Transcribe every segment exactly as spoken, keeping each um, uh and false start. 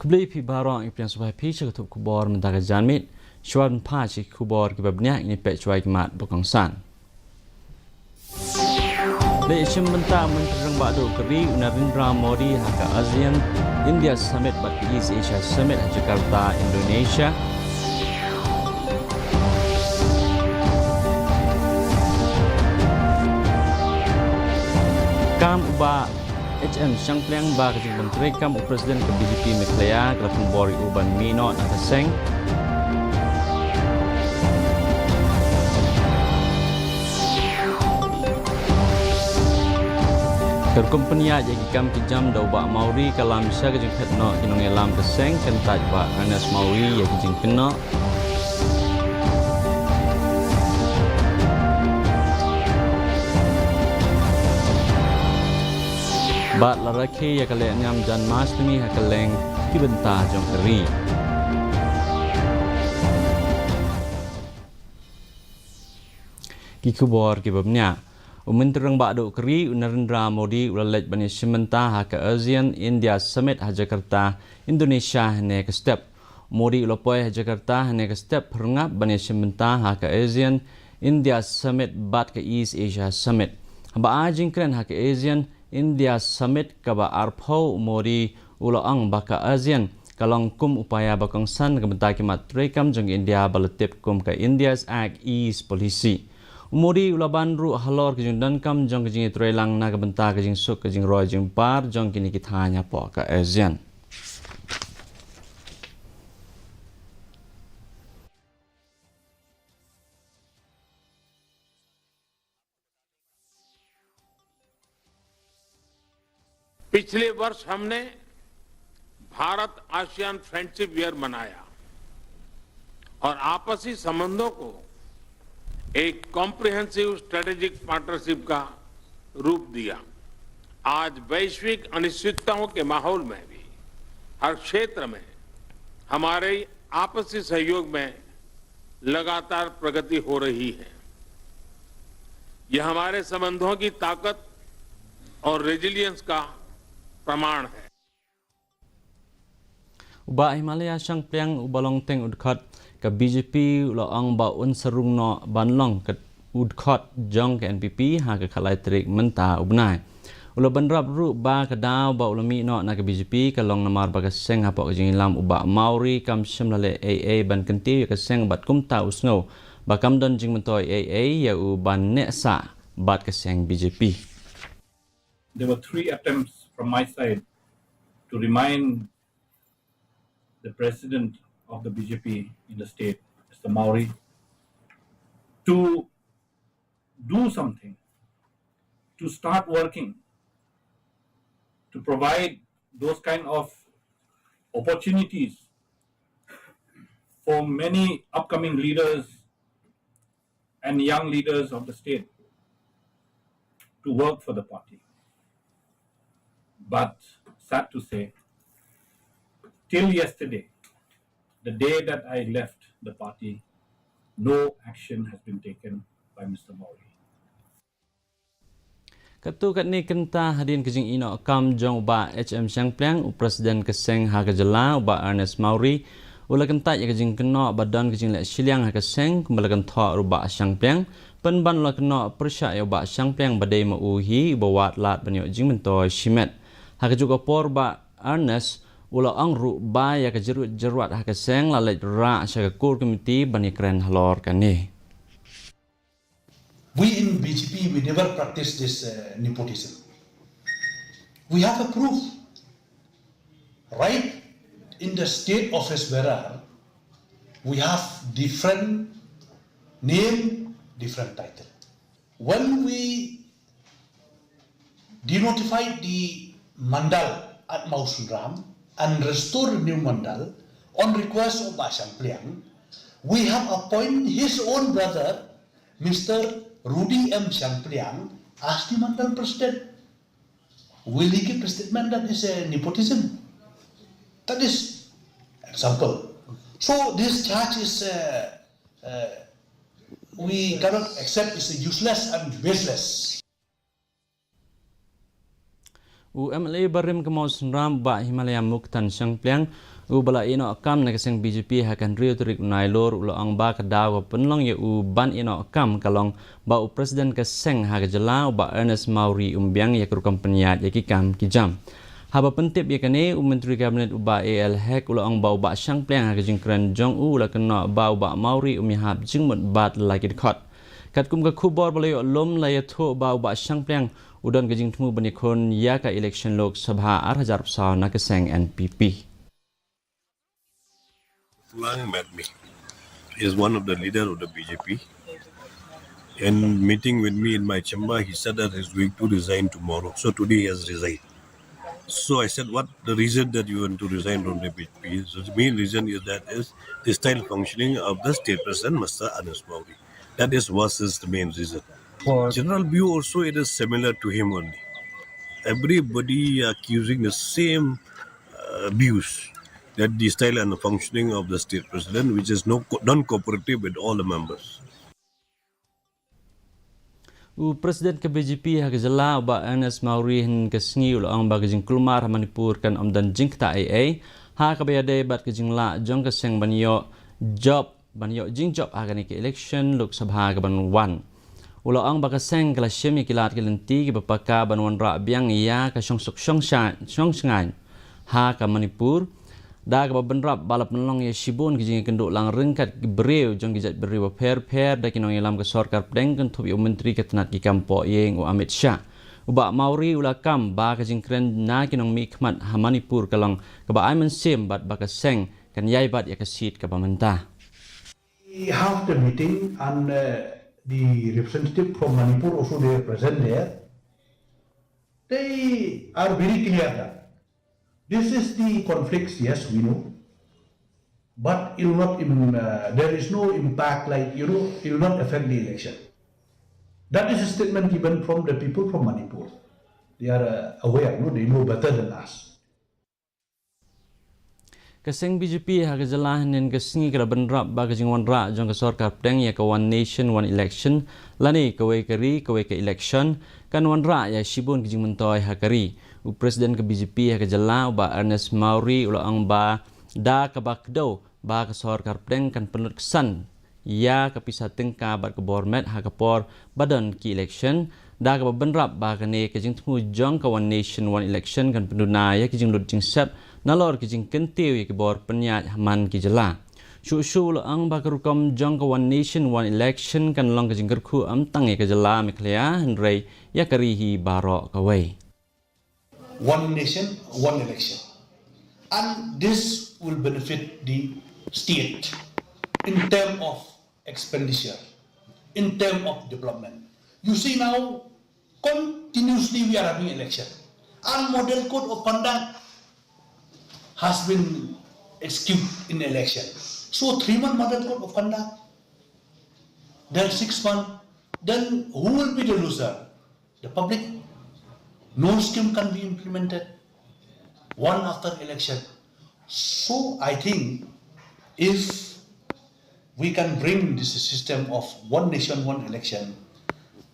Khublei phi baroh, ngi pdiang sngewbha ïa phi sha ka thup khubor mynta ka janmiet. Shuwa ban phai sha ki khubor kiba bniah, ngin ïa peit shuwa ki mat ba kongsan. Leit shim bynta u Myntri Rangbah Duh ka ri u Narendra Modi ha ka ASEAN India Summit bad ka East Asia Summit ha Jakarta, Indonesia. Kam u Bah H M Shangpliang ba ka jingbym treikam u President ka B J P Meghalaya, ka la pynbor ïa u ban mih noh na ka seng. Ka rukom pynïaid ïa ki kam ki jam da u Bah Mawrie ka lam sha ka jingphet noh ki nongïalam ka seng, kyntait Bah Ernest Mawrie ïa ki jingkynnoh. Bad la rakhe ïa ka lehniam Janmashtami ha kylleng ki bynta jong ka ri. Ki khubor kiba bniah. U Myntri Rangbah Duh ka ri u Narendra Modi u la leit ban ïa shim bynta ha ka ASEAN India Summit ha Jakarta, Indonesia, hynne ka step. Modi u la poi ha Jakarta hynne ka step phyrngap ban ïa shim bynta ha ka ASEAN India Summit bad ka East Asia Summit. Haba ai jingkren ha ka ASEAN India Summit kaba arphew, u Modi u la ong ba ka ASEAN ka long kum u paia ba kongsan na ka bynta ki mat treikam jong India ba la tip kum ka India's Act East Policy. U Modi u la ban ruh halor ka jingdonkam jong ka jingïatreilang na ka bynta ka jingsuk ka jingroi jingpar jong kine ki thaiñ hapoh ka ASEAN. पिछले वर्ष हमने भारत आसियान फ्रेंडशिप ईयर मनाया और आपसी संबंधों को एक कॉम्प्रिहेंसिव स्ट्रेटेजिक पार्टनरशिप का रूप दिया। आज वैश्विक अनिश्चितताओं के माहौल में भी हर क्षेत्र में हमारे आपसी सहयोग में लगातार प्रगति हो रही है। यह हमारे संबंधों की ताकत और रेजिलियंस का प्रमाण है। U Bah Himalaya Shangpliang uba long teng u dkhot ka B J P u la ong ba un sa rung noh ban long ka u dkhot jong ka N P P ha ka khatlai tarik mynta u bnai. U la bynrap ruh ba ka daw ba u la mih noh na ka B J P ka long namar ba ka seng hapoh ka jingïalam u Bah Mawrie kam shym la leh ei ei ban kyntiew ïa ka seng bad kumta u sngew ba kam don jingmyntoi ei ei ïa u ban neh sah bad ka seng B J P. There were three attempts from my side to remind the president of the B J P in the state, Mister Mawrie, to do something, to start working, to provide those kind of opportunities for many upcoming leaders and young leaders of the state to work for the party. But sad to say, till yesterday, the day that I left the party, no action has been taken by Mister Mawrie. Katto katne kynta hadien ka jingïehnoh kam jong u Bah H M Shangpliang, u President ka seng ha ka jylla, u Bah Ernest Mawrie, u la kyntait ïa ka jingkynnoh ba don ka jingleh shiliang ha ka seng, kumba la kynthoh ruh u Bah Shangpliang, pynban u la kynnoh pyrshah ïa u Bah Shangpliang ba dei ma u hi uba wad lad ban ïoh jingmyntoi shimet. Ha kajuh ka por u Bah Ernest u la ong ruh ba ïa ka jyrwit jyrwat ha ka seng la leit rah sha ka core committee ban ïakren halor kane. We in B J P, we never practice this, uh, nepotism. We have a proof. Right in the state office bearer, we have different name, different title. When we denotified the mandal at Mawsynram and restored the new mandal on request of Bah Shangpliang, we have appointed his own brother, Mister Rudy M Shangpliang, as the mandal president. Will he give a statement that is a nepotism? That is example. So this charge is, uh, uh, we cannot accept, is useless and baseless. U M L A barim ka Mawsynram, Bah Himalaya Muktan Shangpliang, Uba la ïehnoh kam na ka seng B J P ha ka hynriew tarik u Nailur u la ong ba ka daw kaba pynlong ïa u ban ïehnoh kam ka long ba u President ka seng ha ka jylla u Bah Ernest Mawrie um biang ïa ka rukom pynïaid ïa ki kam ki jam. Haba pyntip ïa kane, u Myntri Kabinet u Bah A L Hek u la ong ba u Bah Shangpliang ha ka jingkren jong u u la kynnoh ba u Bah Mawrie um ïahap jingmut bad la ki dkhot. Katkum ka khubor ba la ïoh lum, la ïathuh ba u Bah Shangpliang u don ka jingthmu ban ïakhun ïa ka election Lok Sabha ar hajar arphew saw na ka seng N P P. Lang met me. He is one of the leader of the B J P. In meeting with me in my chamber, he said that he's going to resign tomorrow. So today he has resigned. So I said, "What the reason that you want to resign from the B J P?" So the main reason is that is the style functioning of the state president, Mister Ernest Mawrie. That is was is the main reason. For general view also, it is similar to him only. Everybody accusing the same uh, views, that the style and the functioning of the state president, which is no co- non-cooperative with all the members. U President ka B J P ha ka jylla u Bah Ernest Mawrie hynne ka sngi u la ong ba ka jingkulmar ha Manipur kan ym don jingktah ei ei ha kaba ïadei bad ka jinglah jong ka seng ban ïoh jop ban ïoh jingjop ha kane ka election Lok Sabha kaban wan. U la ong ba ka seng ka la shim ïa ki lad ki lynti kiba paka ban wanrah biang ïa ka shongsuk shongsha- shongshngaiñ ha ka Manipur. Da kaba bynrap ba la pynlong ïa shibun ki jingïakynduh lang ryngkat ki briew jong ki jaitbynriew bapher bapher da ki nongïalam ka sorkar pdeng kynthup ïa u Myntri ka tnat ki kam poh ïing u Amit Shah. U Bah Mawrie u la kam ba ka jingkren na ki nongmihkhmat ha Manipur ka long kaba ai mynsiem bad ba ka seng kan ïai bat ïa ka seat kaba mynta. Half the meeting and uh, the representative from Manipur also they are present there. They are very clear that this is the conflicts, yes, we know, but it will not, im- uh, there is no impact, like, you know, it will not affect the election. That is a statement given from the people from Manipur. They are uh, aware, no? They know better than us. Ka seng B J P ha ka jylla hynnin ka sngi ka la bynrap ba ka jingwanrah jong ka sorkar pdeng ïa ka One Nation One Election lane kawei ka ri kawei ka election kan wanrah ïa shibun ka jingmyntoi ha ka ri. U President ka B J P ha ka jylla u Bah Ernest Mawrie u la ong ba da kaba kdew ba ka sorkar pdeng kan pynlut ksan ïa ka pisa tyngka bad ka bor met ha ka por ba don ki election. Da kaba bynrap ba kane ka jingthmu jong ka One Nation One Election kan pynduna ïa ki jinglut jingsep nalor ki jingkyntiew ïa ki bor pynïaid ha man ki jylla. Shuh shuh u la ong ba ka rukom jong ka One Nation One Election kan long ka jingkyrkhu ym tang ïa ka jylla Meghalaya hynrei ïa ka ri hi baroh kawei. One nation, one election. And this will benefit the state in term of expenditure, in term of development. You see now, continuously we are having election. And model code of conduct has been executed in election. So three month model code of conduct, then six month, then who will be the loser? The public. No scheme can be implemented one after election. So I think if we can bring this system of one nation, one election,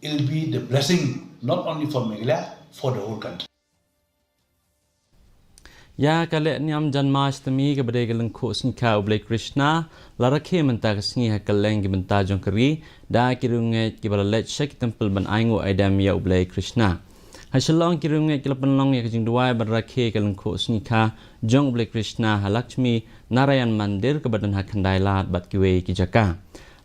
it'll be the blessing not only for Meghalaya, for the whole country. Ïa ka leh niam Janmashtami kaba dei ka lyngkhuh sngikha u Blei Krishna la rakhe mynta ka sngi ha kylleng ki bynta jong ka ri da ki riewngeit kiba la leit sha ki templ ban ainguh aidem ïa u Blei Krishna. Ha Shillong ki riewngeit ki la pynlong ïa ka jingduwai ban rakhe ka lyngkhuh sngikha jong u Blei Krishna ha Lakshmi Narayan Mandir kaba don ha Khyndai Lad bad kiwei ki jaka.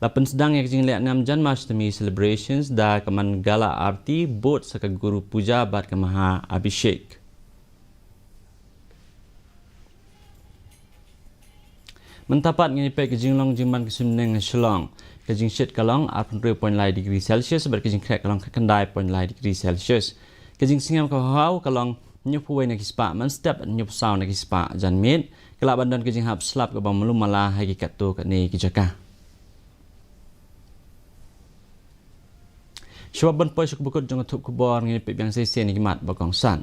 La pynsdang ïa ka jingleh niam Janmashtami celebrations da ka man gala arti bud sa ka Guru Puja bad ka Maha Abhishek. Mynta pat ngin ïa peit ka jinglong jingman ka suiñbneng ha Shillong. Ka jingshit ka long arphew hynriew point lai degree Celsius bad ka jingkhreh ka long khyndai point lai degree Celsius. Ka jingsngem ka haw ka long hynñiewphew wei na ki spah mynstep, hynñiewphew saw na ki spah janmiet. Ka lah ban don ka jinghap slap kaba malu mala ha ki katto katne ki jaka. Shuwa ban poi sha ka bakut jong ka thup khubor ngin ïa peit biang sa shisien ïa ki mat ba kongsan.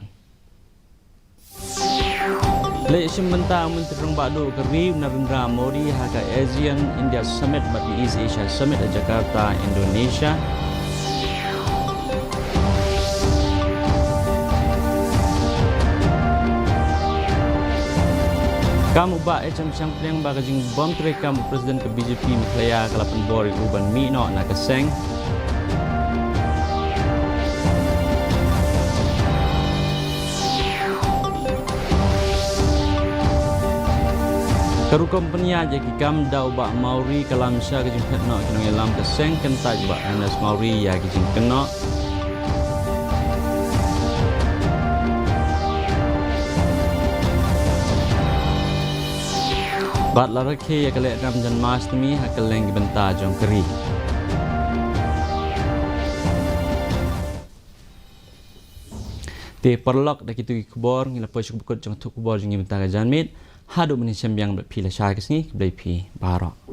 Leit shim bynta u Myntri Rangbah Duh ka ri u Narendra Modi ha ka ASEAN India Summit bad ka East Asia Summit ha Jakarta, Indonesia. Kam u Bah H M Shangpliang ba ka jingbym treikam u President ka B J P Meghalaya ka la pynbor ïa u ban mih noh na ka seng. Ka rukom pynïaid ïa ki kam da u Bah Mawrie ka lam sha ka jingphet noh ki nongïalam ka seng, kyntait u Bah Ernest Mawrie ïa ki jingkynnoh. Bad la rakhe ïa ka lehram Janmashtami ha kylleng ki bynta jong ka ri. Te paralok, da kito ki khubor ngi la poi sha ka bakut jong ka thup khubor jong ngi mynta ka janmiet. Haduh mynnin shem biang bad phi lashai ka sngi, khublei phi baroh.